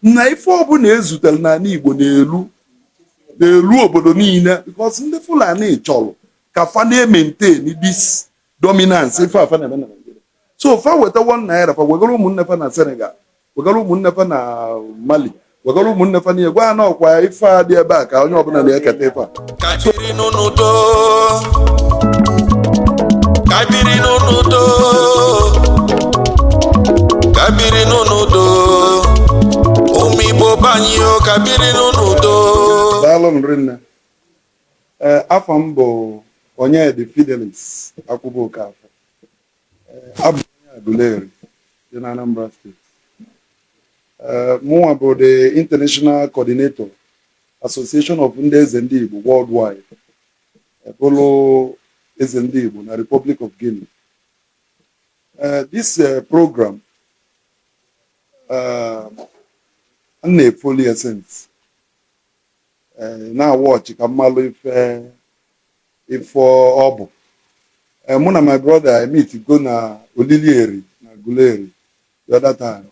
Na ife ọbụla ezutere n'ala Igbo na-elu na-elu obodo niile, because ndị Fulani chọrọ ka fa na-maintain this dominance ife afa na-eme na Nigeria. So fa weta ₦1, fa wegara ụmụnne fa na Senegal, wegara ụmụnne fa na Mali, wegara ụmụnne fa niile, gwa ha na ọkwa ife a dị ebe a ka onye ọbụla na-eketa ife a. Ka biri n'udo, ka biri n'udo, ka biri n'udo, ụmụ Igbo banyị o, ka biri n'udo. Daalụ nrinne. Ee, afọ m bụ Onyedị Fidelis Akwụba Okafọ. Ee, abụ m onye Aguleri dị na Anambra Steeti. Ee, mụnwa bụ the international coordinator, Association of Ndị Eze Ndị Igbo Worldwide, bụrụ eze ndị Igbo na Republic of Guinea. Ee, this program m na-efollow ya since na-awatch ka mmalụ ife ife ọ bụ. Mụ na my brother meet go na Olili na Guleri the other time.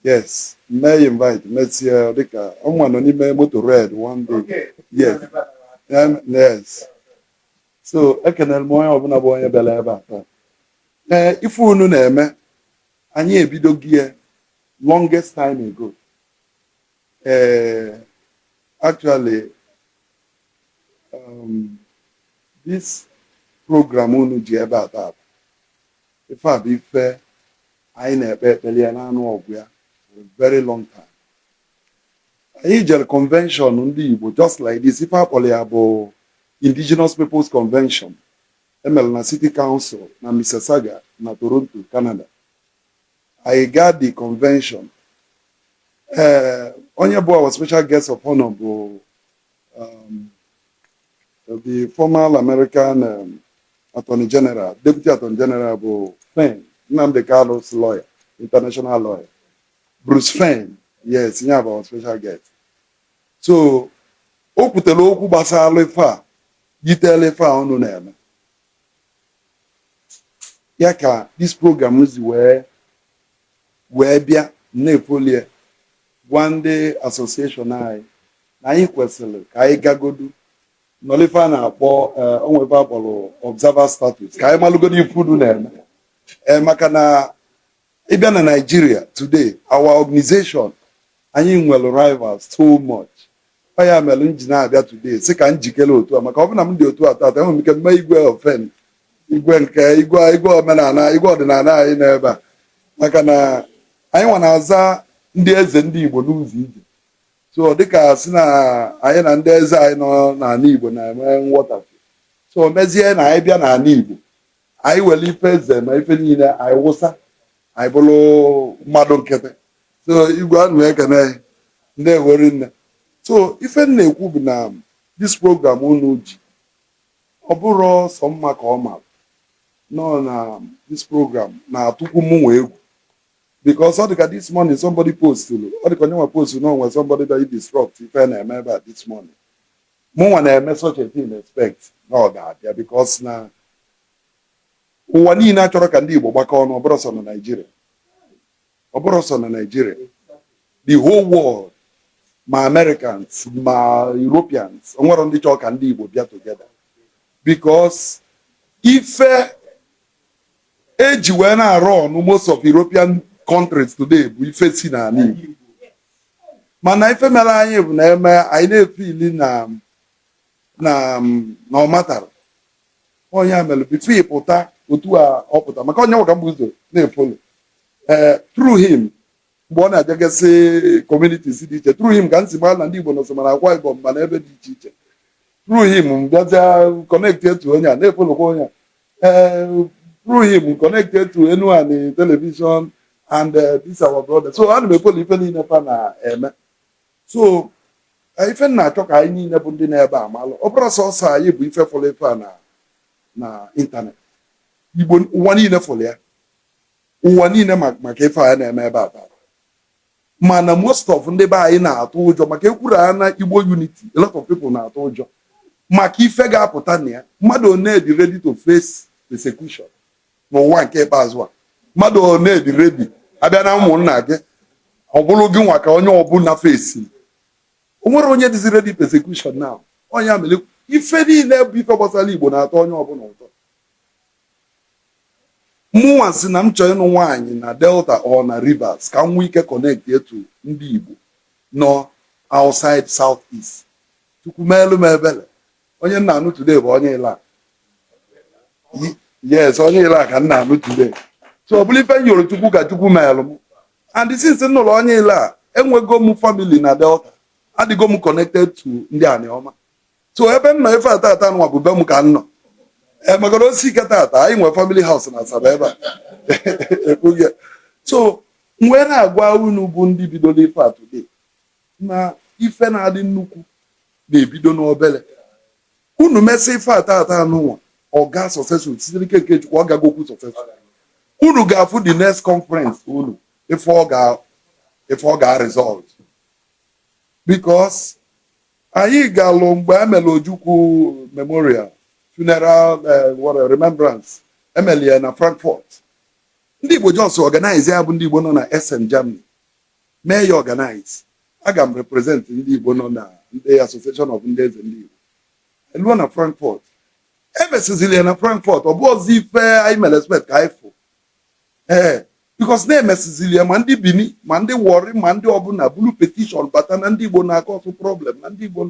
Yes, mee invite, mesie dịka ọnwa nọ n'ime moto red one day. Yes. So ekenere m onye ọbụla bụ onye bịara ebe a taa. Ee, ife unu na-eme, anyị ebidogo ya longest time ago. Ee, actually, this program unu ji ebe a taa, ife a bụ ife anyị na-ekpe ekpere ya na-anụ ọgụ ya for a very long time. Anyị jere convention ndị Igbo just like this. Ife akpọrọ ya bụ Indigenous Peoples Convention, emere na City Council na Mississauga na Toronto, Canada. Anyị gaa the convention. Ee, onye bụ our special guest of honor bụ the former American Attorney General, Deputy Attorney General, bụ Fein, Nnamdi Kanu's lawyer, international lawyer, Bruce Fein. Yes, ya bụ our special guest. So o kwutere okwu gbasara ife a, yitela ife a unu na-eme ya, ka this program si wee bịa na-efollow, gwa ndị association anyị na anyị kwesịrị ka anyị gagodu nọrọ ife a na-akpọ onwe ife akpọrọ observer status, ka anyị malụgodo ife unu na-eme. Ee, maka na ịbịa na Nigeria today, our organization, anyị nwere rivals too much. Ọ ya mere m ji na-abịa today, sị ka m jikere otu a, maka ọ bụrụ na m dị otu a tata, enwere m ike mee igwe ofen igwe nke igwe igwe omenala, igwe ọdịnala anyị n'ebe a, maka na anyị nwa na-aza ndị eze ndị Igbo n'ụzọ ije. So dịka si na anyị na ndị eze anyị nọ n'ala Igbo na-eme nghọtafie, so mezie na anyị bịa n'ala Igbo, anyị were ife eze ma ife niile anyị wụsa, anyị bụrụ mmadụ nkịtị. So igwe anụ, ekene ndị ewere nne. So ife m na-ekwu bụ na this program unu ji, ọ bụrụ sọ mma ka ọ mara nọ na this program na-atụkwu mụ nwa egwu, because ọ dịka this morning somebody posturu, ọ dịka onye nwa post na onwe somebody bịa disrupt ife na-eme ebe a this morning. Mụ nwa na-eme such a thing, expect na ọ ga-abịa, because na ụwa niile achọrọ ka ndị Igbo gbakọ ọnụ. Ọ bụrụ sọ na Naịjirịa, ọ bụrụ sọ na Naịjirịa, the whole world, ma Americans ma Europeans, o nwere ndị chọrọ ka ndị Igbo bịa together, because ife eji wee na-arụ ọnụ most of European countries today bụ ife si n'ala Igbo. Mana ife mere anyị bụ na eme anyị na-efeeli na ọ matara onye a mere before pụta otu a ọ pụta, maka onye nwe ka m bụ ụzọ na-efollow. Ee, through him, mgbe ọ na-ajagasị communities dị iche, through him ka m si mara na ndị Igbo nọsọ mana Akwa Ibom, mana ebe dị iche iche. Through him m bịazịa connect etu onye a na-efollowkwa onye a. Ee, through him connect to Enuani television and this our brother. So ana m efollow ife niile fa na-eme. So ife m na-achọ ka anyị niile bụ ndị na-ebe a malụ, ọ bụrụ sọsọ anyị bụ ife fọrọ ife a na internet, Igbo ụwa niile fọrọ ya, ụwa niile maka ife a na-eme ebe a taa. Mana most of ndị be anyị na-atụ ụjọ maka ekwuru ha na Igbo unity. A lot of people na-atụ ụjọ maka ife ga-apụta na ya. Mmadụ one dị ready to face persecution n'ụwa nke ikpeazụ a? Mmadụ one dị ready abịa na ụmụnna gị? Ọ bụrụ gị nwa ka onye ọbụla fesi, o nwere onye dịzi ready persecution now. Onye a mere ife niile bụ ife gbasara Igbo na-atọ onye ọbụla ụtọ. Mụnwa si na m chọọ ịnụ nwaanyị na Delta or na Rivers ka m nwee ike connect etu ndị Igbo nọ outside South East. Chukwu meelu m ebele, onye nna anụ today bụ onye Ila. Yes, onye Ila ka nna anụ today. So ọ bụrụ ife m yoro Chukwu ka Chukwu meelu m. And since m nụrụ onye Ila, enwego m family na Delta, adịgo m connected to ndị Aniọma. So ebe m nọ ife ata ata nwa bụ be m ka m nọ. Emegoro osi ike tata, anyị nwere family house na Asaba ebe a. Ekwughị ya. So m wee na-agwa unu bụ ndị bidoro ife a today na ife na-adị nnukwu na-ebido n'obele. Unu mesị ife ata ata anụnwa, ọ ga successful site n'ike nke Chukwu, ọ gagokwu successful. Unu ga-afụ the next conference unu ife ọ ga result, because anyị galụ mgbe emere Ojukwu memorial funeral, what remembrance emere ya na Frankfurt. Ndị Igbo just organize ya, bụ ndị Igbo nọ na Essen, Germany, mee ya organize. Aga m represent ndị Igbo nọ na ndị Association of Ndị Eze Ndị Igbo eluo na Frankfurt. Emesizili ya na Frankfurt, ọ bụ ọzọ ife anyị mere expect ka anyị fụ ee, because na-emesizili ya, ma ndị Bini, ma ndị Warri, ma ndị ọbụla bulu petition bata na ndị Igbo na-akọsụ problem, na ndị Igbo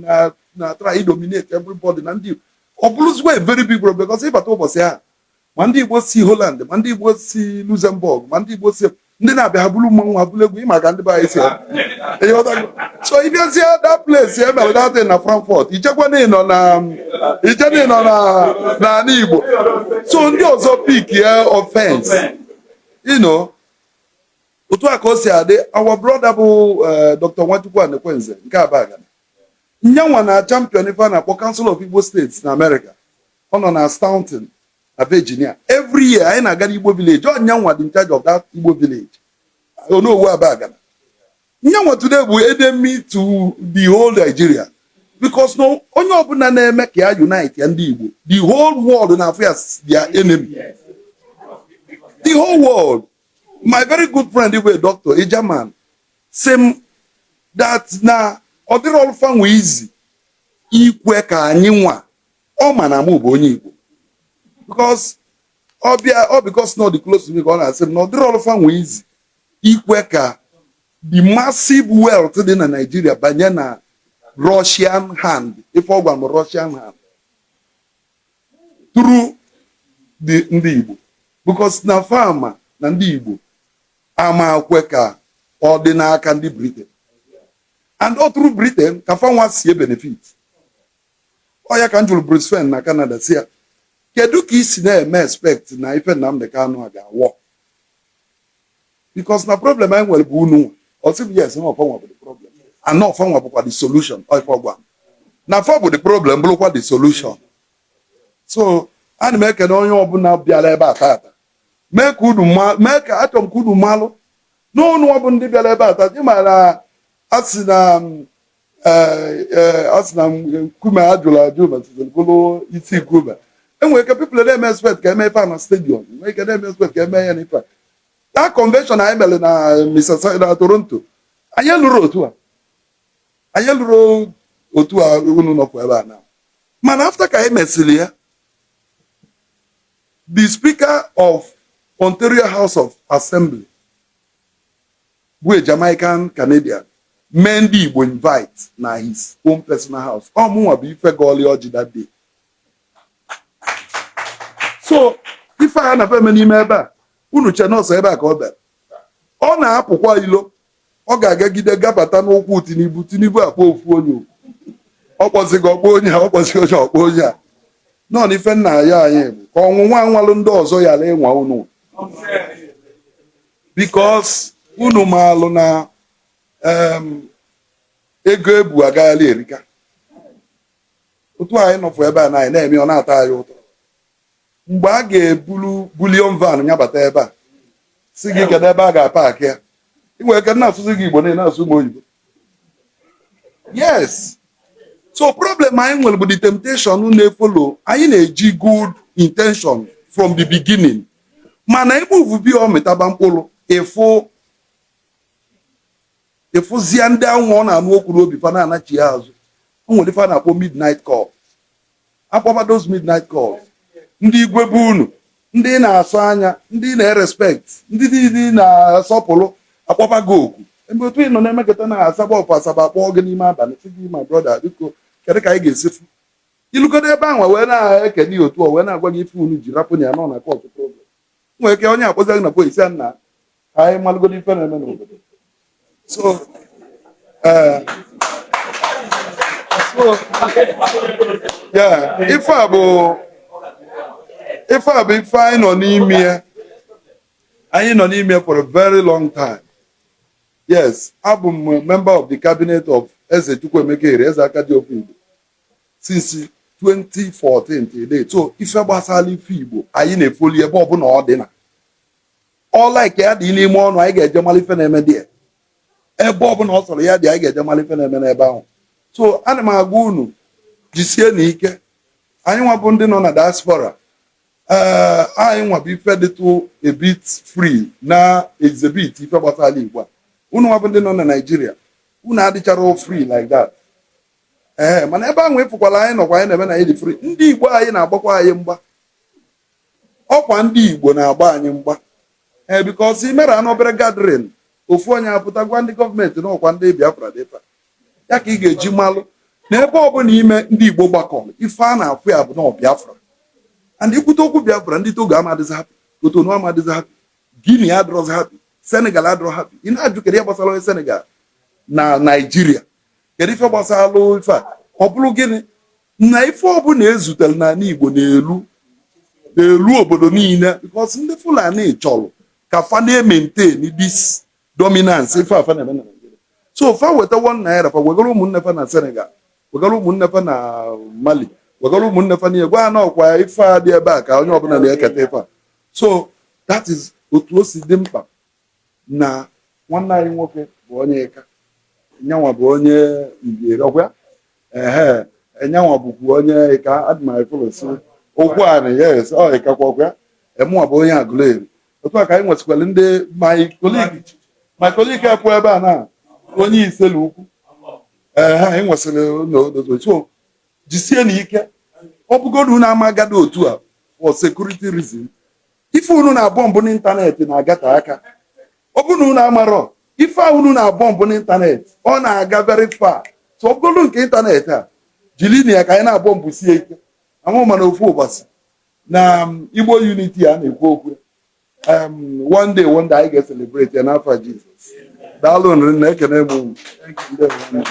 na try dominate everybody, na ndị ọ bụrụzikwa a very big problem, because ịbata ụbọchị ahụ, ma ndị Igbo si Holland, ma ndị Igbo si Luxembourg, ma ndị Igbo si ndị na-abịa, ha bulu mmanwụ, ha bulu egwu, ịma ka ndị be anyị si ịghọtago. So ịbịazie that place e mere that thing na Frankfurt, ichekwa na ịnọ na iche na ịnọ na n'ala Igbo. So ndị ọzọ pick ya offense. Otu a ka o si adị. Our brother bụ Dr. Nwachukwu Anekwenze nke Abagana nyanwa na champion ife a na-akpọ Council of Igbo States na America. Ọ nọ na Staunton na Virginia. Every year anyị na-aga n'Igbo village. Ọ nyanwa dị in charge of that Igbo village, Onowu Abagana. Nyanwa today bụ enemy to the whole Nigeria, because no onye ọbụla na-eme ka ya unite ya ndị Igbo, the whole world na-afụ ya as their enemy, the whole world. My very good friend bụ a doctor, a German, sị m that na ọ dịrị ọlụfa nwe izi ikwe ka anyị nwa ọ ma na mụ bụ onye Igbo, because ọ bịa ọ because not the close to me ka ọ na-asị m na ọ dịrị ọlụfa nwe izi ikwe ka the massive wealth dị na Nigeria banye na Russian hand. Ife ọ gwa m, Russian hand through the ndị Igbo, because na fama na ndị Igbo ama kwe ka ọ dị n'aka ndị Britain, and all through Britain ka fanwa sie benefit. Ọ ya ka m jụrụ Bruce Fein na Canada, si ya, kedu ka isi na-eme expect na ife Nnamdi Kanu a ga-awọ, because na problem anyị nwere bụ unu nwa. Ọ sị m yes, na ọfanwa bụ the problem and na ọfanwa bụkwa the solution. Ọ ife ọgwa m na fa bụ the problem, bụrụkwa the solution. So ana m ekene onye ọbụla bịara ebe a tata, mee ka unu mee ka achọrọ m ka unu malụ n'ọnụ ọ bụ ndị bịara ebe a tata. Ịma na a sị na a sị na nkume a jụrụ ajụ metụtara bụrụ isi nkume. Enwere ike people na-eme expect ka eme ife a na stadium, nwere ike na-eme expect ka eme ya n'ife a. That convention anyị mere na Mississauga na Toronto, anyị lụrụ otu a, anyị lụrụ otu a unu nọpụ ebe a na. Mana after ka anyị mesịrị ya, the Speaker of Ontario House of Assembly bụ a Jamaican Canadian, mee ndị Igbo invite na his own personal house. Ọ mụnwa bụ ife gọọli ọjị that day. So ife a na eme n'ime ebe a, unu che nọọsụ ebe a ka ọ bịara, ọ na-apụkwa ilo, ọ ga-agagide gabata n'ụkwụ Tinubu. Tinubu akpọ ofu onye okwu, ọ kpọzighị ọkpọ onye a, ọ kpọzighị onye ọkpọ onye a nọ n'ife nna ya. Anyị bụ ka ọnwụnwa anwalụ ndị ọzọ yara ịnwa unu, because unu maalụ na ego ebu agaghali erika. Otu anyị nọfụ ebe a na anyị na-eme, ọ na-atọ anyị ụtọ. Mgbe a ga-ebulu bullion van nyabata ebe a, si gị kedu ebe a ga-apaki ya, ị nwere ike na-asụzi gị Igbo na na-asụ m oyibo. Yes, so problem anyị nwere bụ the temptation na-efolo. Anyị na-eji good intention from the beginning, mana ebe uvubi ọ mịtaba mkpụrụ ịfụ. Ịfụzie ndị anwụ ọ na-anụ okwu n'obi fa na-anachi ya azụ. O nwere ife a na-akpọ midnight call. Akpọba those midnight calls, ndị igwe bụ unu, ndị ị na-asọ anya, ndị ị na-erespect, ndị niile ị na-asọpụrụ, akpọba gị oku. Ebe otu ị nọ na-emekọta na Asaba ọfụ Asaba, akpọọ gị n'ime abalị, sị gị, "My brother, biko, kedu ka anyị ga-esi fụ?" Ilugodo ebe ahụ wee na-ekene ya otu ọ wee na-agwa gị ife unu ji rapụ na ya nọ na court problem. Nwere ike onye akpọzi gị na polisi a nna ka anyị malụgodo ife na-eme n'obodo. So yeah, ife a bụ ife anyị nọ n'ime ya. Anyị nọ n'ime for a very long time. Yes, abụ m member of the cabinet of Eze Chukwuemeka Eri, Eze Akajiọfọ Igbo, since 2014 till date. So ife gbasara ife Igbo, anyị na-efoli ebe ọbụla ọ dị na ọ like ya dị n'ime ọnụ. Anyị ga-eje mara ife na-eme dị ya. Ebe ọbụla ọ sọrọ ya dị, anyị ga-eje mara ife na-eme n'ebe ahụ. So ana m agwa unu, jisie na ike. Anyị nwa bụ ndị nọ na diaspora, ee, anyị nwa bụ ife dịtụ a bit free na exhibit ife gbasara Igbo a. Unu nwa bụ ndị nọ na Naịjirịa, unu adịchara free like that. Ee, mana ebe ahụ ịfụkwala anyị nọkwa, anyị na-eme na anyị dị free. Ndị Igbo anyị na-agbakwa anyị mgba. Ọkwa ndị Igbo na-agba anyị mgba. Ee, because imere anụ obere gathering, ofu onye apụta gwa ndị gọọmenti na ọkwa ndị Biafra dịpa ya ka ị ga-eji malụ na ebe ọbụla ime ndị Igbo gbakọrọ, ife a na-afụ ya bụ na ọ Biafra. And ikwute okwu Biafra, ndị Togo amadịzi happy, Cotonou amadịzi happy, Guinea adịrọzi happy, Senegal adịrọ happy. Ị na-ajụ kedu ihe gbasara onye Senegal na Naijiria? Kedu ife gbasara ife a? Ọ bụrụ gịnị na ife ọbụla ezutere n'ala Igbo na-elu na-elu obodo niile? Because ndị Fulani chọrọ ka fa na-emaintain this dominance ife afa na-eme na Nigeria. So fa weta ₦1, fa wegara ụmụnne fa na Senegal, wegara ụmụnne fa na Mali, wegara ụmụnne fa niile, gwa ha na ọkwa ife a dị ebe a ka onye ọbụla na-eketa ife a. So that is otu o si dị mkpa na nwanne anyị nwoke bụ onye Ịka, nyanwa bụ onye Mbieri, ọkwa ehe, nyanwa bụkwa onye Ịka adịmafolosi okwu anị. Yes, ọ Ịkakwa, ọkwa emụnwa bụ onye Agụleri. Otu a ka anyị nwesịkwara ndị my colleague apụ ebe a na onye Iselu Ukwu. Ee, anyị nwesịrị n'ododo. So jisie na ike. Ọ bụgodu na amagado otu a for security reason, ife unu na-abọ mbụ n'ịntanetị na-agate aka. Ọ bụrụ na unu amarọ ife a unu na-abọ mbụ n'ịntanetị, ọ na-aga very far. So ọ bụgodu nke ịntanetị a, jiri na ya ka anyị na-abọ mbụ sie ike. Amụ mana ofu ụbọchị na Igbo unity a na-ekwu okwu, one day, one day, anyị ga-celebrate ya n'afọ Jizọs. Daalụ nri na ekene m unu. Ndewo.